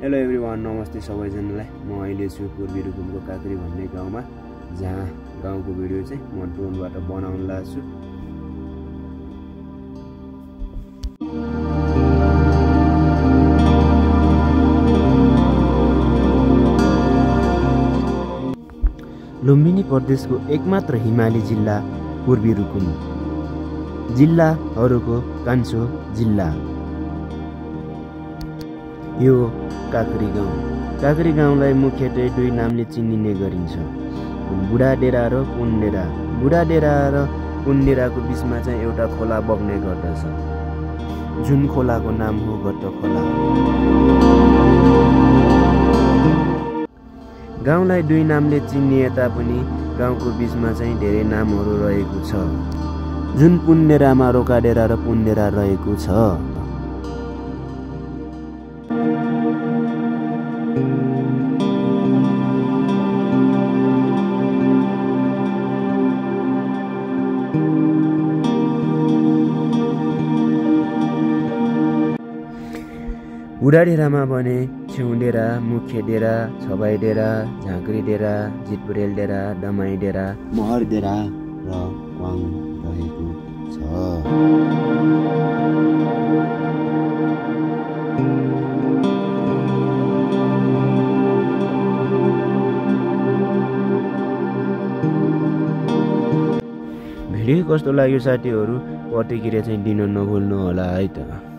Hello everyone, नमस्ते सबैजनालाई। म अहिले छु पूर्वी रुकुमको काँक्री भन्ने गाउँमा, जहाँ गाउँको भिडियो चाहिँ म ड्रोनबाट बनाउन लाग्छु। लुम्बिनी प्रदेशको एकमात्र हिमाली जिल्ला पूर्वी रुकुम, जिल्लाहरूको कान्छो जिल्ला। यो काँक्री गाउँ। काँक्री गाउँलाई मुख्यतः दुई नामले चिनिने गरिन्छ, बुढाडेरा र पुनडेरा। बुढाडेरा र पुनडेराको बिचमा चाहिँ एउटा खोला बग्ने गर्दछ, जुन खोलाको नाम हो गट्ट खोला। गाउँलाई दुई नामले चिनिए तापनि गाउँको बिचमा चाहिँ धेरै नामहरू रहेको छ, जुन पुनडेरामा रोकाडेरा र पुनडेरा रहेको छ। बुढाडेरामा भने छेउडेरा, मुख्य डेरा, छबाई डेरा, झाँक्री डेरा, जितपुरेल डेरा, दमाई डेरा, महर डेरा र वाङ रहेको छ। भिडियो कस्तो लाग्यो साथीहरू, प्रतिक्रिया चाहिँ दिन नभुल्नु होला है त।